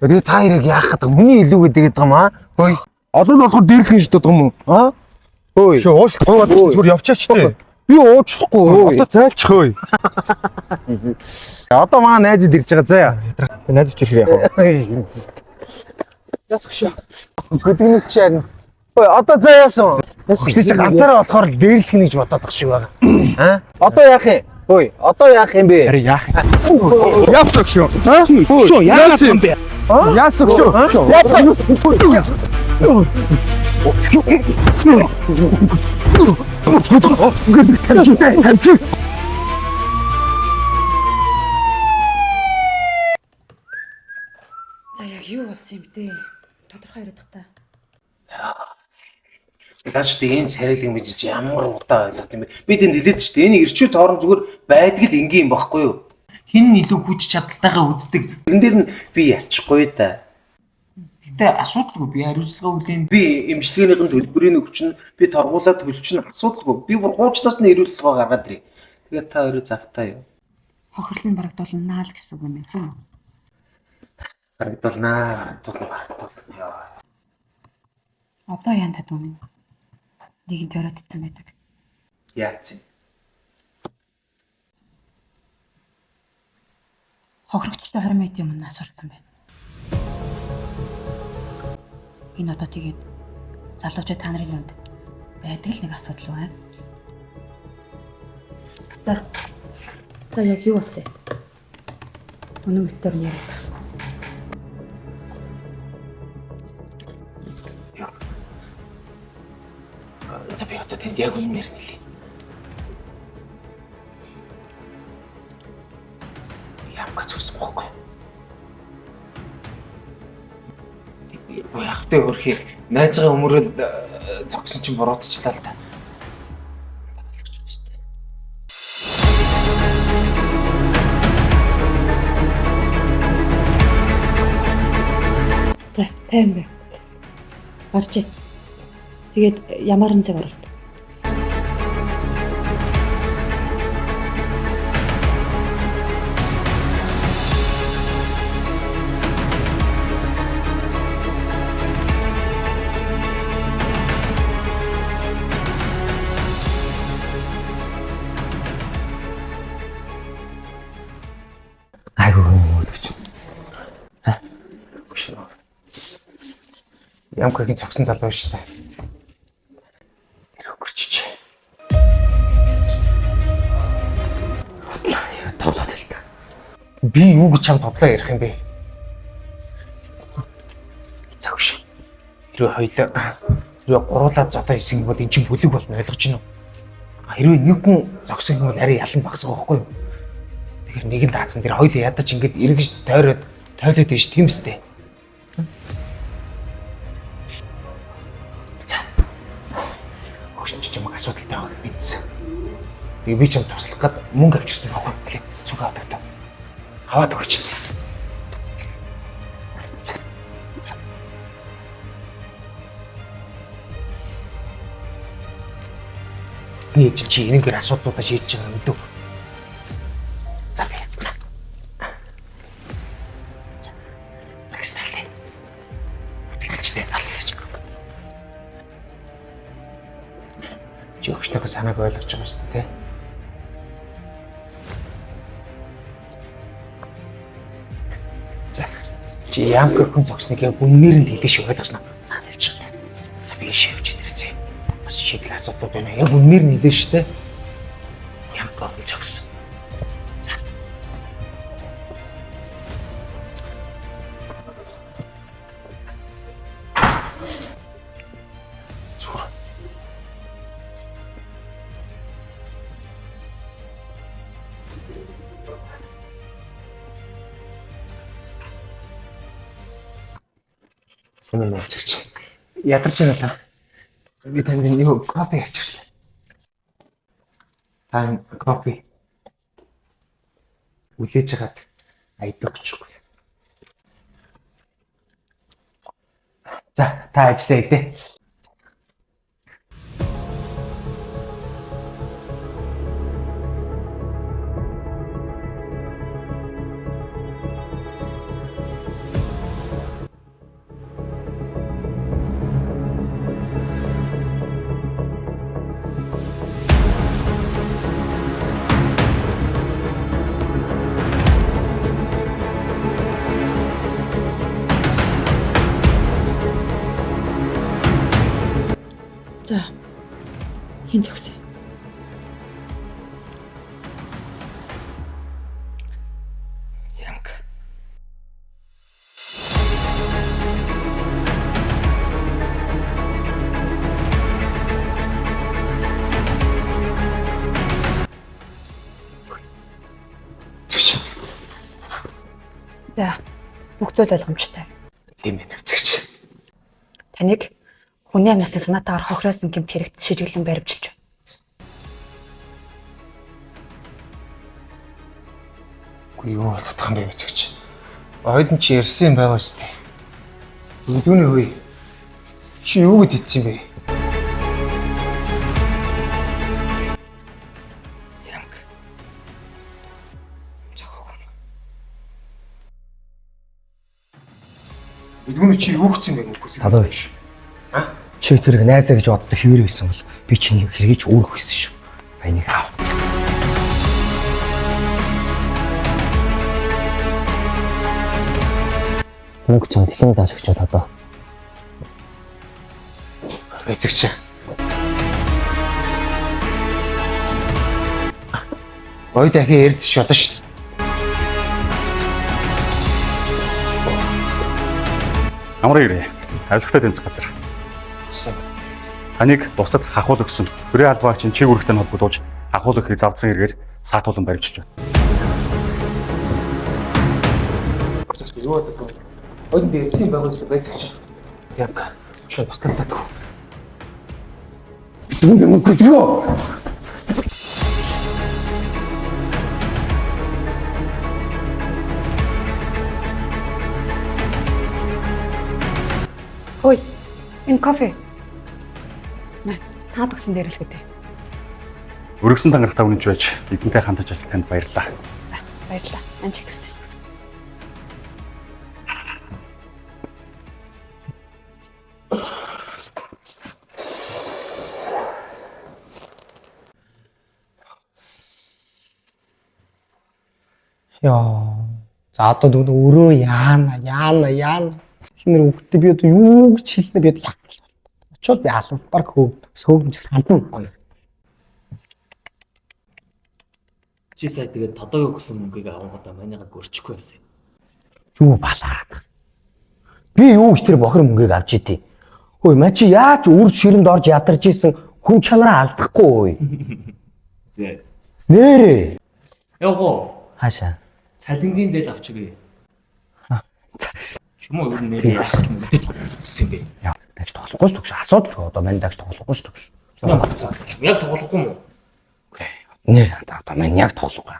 Тэгээ та хоёрыг яах гэдэг хүний илүү гэдэг юм аа? Хөөе. Одоо нь болохоор дээрлэх юм шиг дод юм уу? Аа? Хөөе. Шөө уушлах гуйгаад зүгээр явчаач тээ. Би уучлахгүй хөөе. Одоо зайлчих хөөе. Одоо маа найзууд ирж байгаа заяа. Тэ найз үчир хэрэг яах вэ? Ясах шүү. Гөлгнөч харин. Ой, одоо заа яасан? Гэхдээ чи ганцаараа болохоор л дээрлэх нь гэж бодоод тах шиг байгаа. Аа? Одоо яах юм? Ой, одоо яах юм бэ? Харин яах юм? Явчих шүү. Шүү яагаад юм бэ? Яасан шүү. Яасан? За яг юу болсон юм бэ? Тодорхой яриад та. Наач тэ ийм царайлаг мэдэж ямар удаа ойлгох юм бэ? Би тэнд хэлээд ч тэ энэ ирчүүд хоорон зүгээр байдаг л энгийн юм багхгүй юу? Хин нь илүү хүч чадалтайгаа үздэг. Тэрэн дээр нь би ялчихгүй да. Гэтэ асуудалгүй би хариуцлага хүлээн. Би эмчилгээнийхэн төлбөрийг өгчнө. Би торгуулаад төлчихнө асуудалгүй. Би бүр хуучнаас нь эрүүлэлгөө гаргаад ирье. Тэгээд та өөрөө завтай юу? Хохирлын нь барагдуулна л гэсэн үг юм байна тийм үү? Барагдуулнаа, барагдуулна, барагдуулна. Йоо. Одоо яан тад өмнө нэгэнт оройтсон байдаг. Яац юм? Хохирогчтой 20 метрийн өмнө нас барсан байна. Энэ одоо тэгээд залуучууд та нарын дунд байдаг л нэг асуудал байна. За. За яг юу болсон юм? Үнэн битээр нь яриад. За би одоо тэнд яг үнмээр нэлээ. Ямка зогсон бохгүй. Яг тэ өөрхий найзгаа өмөрөөл зогсон чинь буруудчихлаа л та. Ойлгож байна шүү дээ. За, тайван бай. Гарч. Тэгээд ямар нь цаг оролт. Айгуу юм өгдөг чинь. Ха? Хөш. Ямкагийн цогсон залуу шүү дээ. Тэр өгөрчиж. Бодлоо юу тоглоод л та. Би юу гэж чам бодлоо ярих юм бэ? Цогш. Хэрвээ хоёлоо хэрвээ гуруулаад зодоо исэн юм бол эн чинь бүлэг болно ойлгож байна уу? А хэрвээ нэг хүн зогсон юм бол арай ялан багсах байхгүй юу? Тэгэхээр нэг нь даацсан тэр хоёул ядаж ингээд эргэж тойроод тойлоод байж тийм үстэй. За. Өгшин чи чамайг асуудалтай байгааг мэдсэн. Тэгээ би чам туслах гад мөнгө авчирсан байхгүй. Тэгэхээр сүг авдаг та. Аваад өгч. За. Нэг чи энэгээр асуудлуудаа шийдэж байгаа юм мэдв. За би ятна. За. Кристалл. Хатгалчтай ал гэж. Чи өгчнөөхөө санааг ойлгож байгаа шүү дээ, тэ? За. Чи ямка хүн зогсныг яг үннээр нь хэлээ шиг ойлгосноо. За тавьчих. За би шивж дээрээ. Бас шийдэх асуудлууд байна. Яг үннээр нь хэлээ шүү дээ. Ямка хүн зогсон. Зүгээр. Сонин авчирч. Ядарч байна та. Би танд нэг кофе авчирлаа. Та энэ кофе үлээж хагаад айдагчгүй. За, та ажиллаа идэ. Хин зогсон? Ямк. Зүгч. За. Бүх зүйл ойлгомжтой. Тийм ээ зүгч. Таныг хүний амнаас санаатаагаар хохироосон гэмт хэрэгт шижиглэн баривчилж байна. Үгүй юу болох юм бэ зүгч. Ойлон чи ярьсан юм байгаа шүү дээ. Өлгөний хөөе. Чи юу гэд ицсэн бэ? Ямк. Зохиог. Өлгөний чи юу гэсэн бэ нүггүй. Талаа биш. Чи тэрийг найзаа гэж боддог хэвээр байсан бол би чиний хэрэгж өөрөх байсан шүү. Энийг аав. Мөнгө чам тэхэн зааш өгч одоо. Эцэгч. Ойлаа хээ ярьж болно шүү дээ. Амар ирээ. Авилгатай тэмцэх газар. Таныг бусдад хахуул өгсөн. Хүрээ албаа чинь чиг үүрэгтэй нь холбогдуулж хахуул өгөхийг завдсан хэрэгээр саатуулан баривчилж байна. Юу болдог вэ? Ойлон дээр ярьсан юм байгаа юм байцгач. Яг чи бусдад. Зүг юм уу юу? Хөөе. Энэ кофе. Нэ, та тагсан дээр л гэдэг. Өргөсөн тангарагтаа үнэнч байж эдэнтэй хандаж ажил танд баярлалаа. За, баярлалаа. Амжилт хүсье. Яа. За одоо нүг өрөө яана яана яана. Хинэр үгтэй би одоо юу гэж хэлнэ би одоо яах вэ? Очоод би алан баг хөөг сөөг ч сандан. Чи сая тэгээд тодоог өгсөн мөнгийг авангуудаа манайгаа гөрчихгүй байсан юм. Юу балаараад. Би юу гэж тэр бохир мөнгийг авч идэ. Хөөе маа чи яаж үр ширэнд орж ядарч исэн хүн чанараа алдахгүй өө. Зэ. Нэрээ. Яго Хаашаа. цалингийн зээл авч өгье. Чүмөө ер нь нэрээ яах ч юм гэсэн юм бэ? Яа, дагч тоглохгүй шүү дээ. Асуудал одоо мань дагч тоглохгүй шүү дээ. Яг тоглохгүй юм уу? Окей. Нэр одоо мань яг тоглохгүй.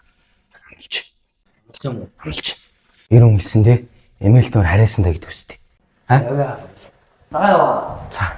Амлч. Болох юм уу? Амлч. Ирэн хэлсэн дээ. Эмээл доор харайсан даа гэдэг үстэй. Яваа. За яваа. За.